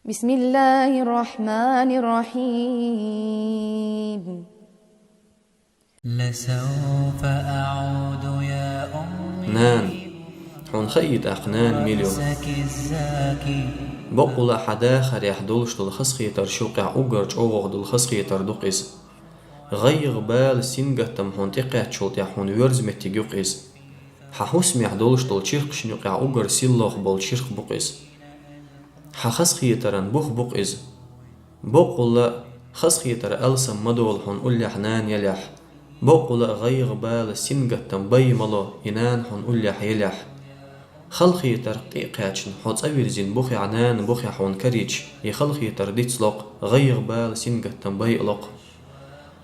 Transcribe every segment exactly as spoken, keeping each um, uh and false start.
بسم الله الرحمن الرحيم. لسوف أعود يا أمي. Нана, хьуна хаий тӀаккха нана мила ю? Боккъала хьан дахарехь долуш долу хазахетар шуьгахь уггар чӀогӀа долу хазахетар ду-кх иза. ГӀайгӀа, бала, сингаттам хьуна тӀекхаьччул тӀаьхьа хьуна воьрзу меттиг ю-кх иза. Хьан хӀусамехь долуш долу чиркхашна юкъахь уггар сийлахь болу чиркх бу-кх иза. Хьан хазахетаран бух бу-кх иза. Боккъала хазахетар алсам ма долу хьуна уллехь нана елехь. Боккъала гӀайгӀа, бала, сингаттам бай ма ло и нана хьуна уллехь елехь. Халахетарх тӀе а кхаьчна, хьо цӀа вирзина бухехь, нана бухехь хьуна карийча, и халахетар дицло-кх, гӀайгӀа, бала, сингаттам бай а ло-кх.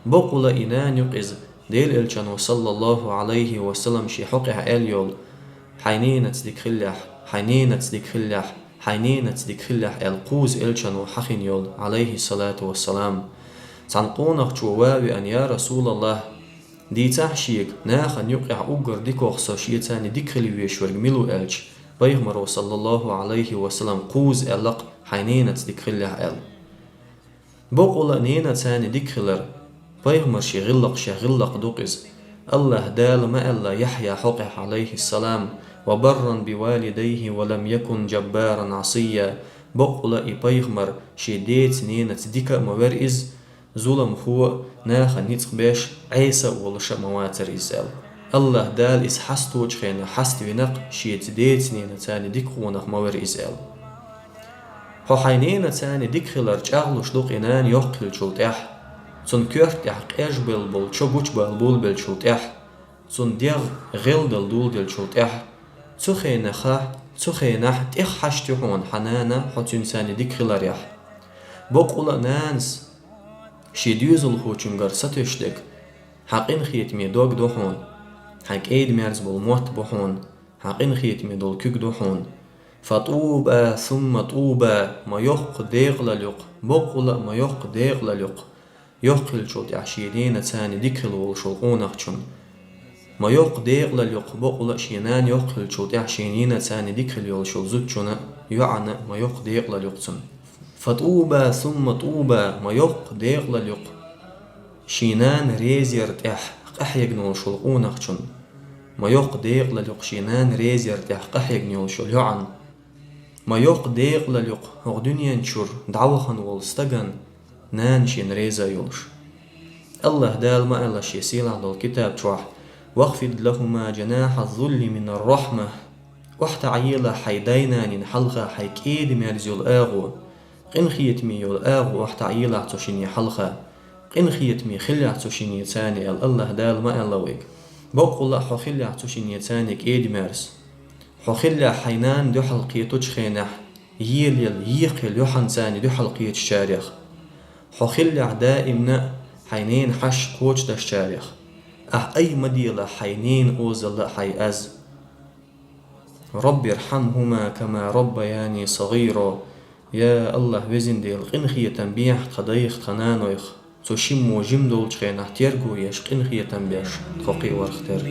Боккъала и нана ю-кх иза, Делан Элчано, саллаллаху Ӏалайхи ва саллам, шен хьокъехь аьлла йолу: «Хьайн ненаца дика хилалахь, хьайн ненаца дика хилалахь, хьайн ненаца дика хилалахь», — аьлла кхузза Элчано хьахийна йолу, Ӏалайхи салату ва салам. Цхьана къонахчо ван а веана: «Я Расулаллах, дийцахь шега, нахана юкъахь уггар дикох со шеца дика хила везаш верг мила ву?» — аьлча, Пайхамаро, саллаллаху Ӏалайхи ва саллам, кхузза аьлла-кх: «Хьайн ненаца дика хилалахь», — аьлла. Боккъала ненаца дика хилар. Пайхамаран ши гӀиллакхех гӀиллакх ду-кх иза. АллахӀа Дала ма аьлла Яхьъя хьокъехь, Ӏалайхиссалам: «Ва барран би валидайхи ва лам якун джаббаран Ӏасийя». Боккъала и пайхамар шен деца-ненаца дика а ма вара иза, зуламхо а, нахана ницкъ беш, Ӏеса а волуш а ма вацара иза аьлла. АллахӀа Дала иза хьасточу хенахь хьаставина-кх, шеца деца-ненаца дика къонах ма вара иза аьлла. Хьо хьайн ненаца дика хилар чӀагӀлуш ду-кх и нана йоккха хиллачул тӀаьхьа. Цуьнан коьрта тӀехь къежбелла болу чо гучубала болабеллачул тӀаьхьа. Цуьнан дегӀ гӀелдала доладеллачул тӀаьхьа. Цу хенахь, цу хенахь тӀех хьашт ю хьуна хьан нана хьо цуьнца дика хиларехь. Боккъала а нанас шен доьзалхочуьнгара сатуьйсуш дерг хьан къинхетаме дог ду хьуна, хьайн кӀеда-мерза болу мотт бу хьуна, хьан къинхетаме долу куьг ду хьуна. Фа тӀуба сумма тӀуба, ма йоккха декъалалла ю-кх, боккъала а ма йоккха декъалалла ю-кх, йоккха хиллачул тӀаьхьа шен ненаца дика хила волуш волу къонахчунна. Ма йоккха декъалалла ю-кх, боккъала а шен нана йоккха хиллачул тӀаьхьа шен ненаца дика хила йолуш йолу зудчунна, йоӀанна ма йоккха декъалалла ю-кх цунна. Фа тӀуба сумма тӀуба, ма йоккха декъалалла ю-кх шен нана реза яран тӀехь къахьегна волуш волу къонахчунна. Ма йоккха декъалалла ю-кх шен нана реза яран тӀехь къахьегна йолуш йолу йоӀанна. Ма йоккха декъалалла ю-кх хӀокху дуьнен чуьра дӀавахана волу стагана, нана шена реза йолуш. АллахӀа Дала ма аьлла шен сийлахь долу китаб чохь: «Вахфид лахума джанахьаз-зулли минар-рахьма». ОхьатаӀийла хьайн дай-нанна хьалха хьайн кӀеда-мерза йолу агӀо. Къинхетаме йолу агӀо охьатаӀийла цу шинна хьалха. Къинхетаме хилалахь цу шиннеца аьлла АллахӀа Дала ма аьлла вайга. Боккъала а хьо хилалахь цу шиннеца кӀеда-мерза. Хьо хилалахь хьайн нана дуьхьал кхетачу хенахь, елаелла, екхаелла юьхьанца дуьхьал кхетачарех. Хьо хилалахь даимна а хьайн ненан хьашт кхочушдашчарех. Ахь айса ма делахь хьайн ненан озалла а, хьайн аз. «Рабби рхьамхума кама раббаяни сагӀира». Я АллахӀ, везан Дела, къинхетам бехьа тхан дайх, тхан нанойх, цу шиммо жима долчу хенахь терго еш, къинхетам беш, тхо кхиаварх тера.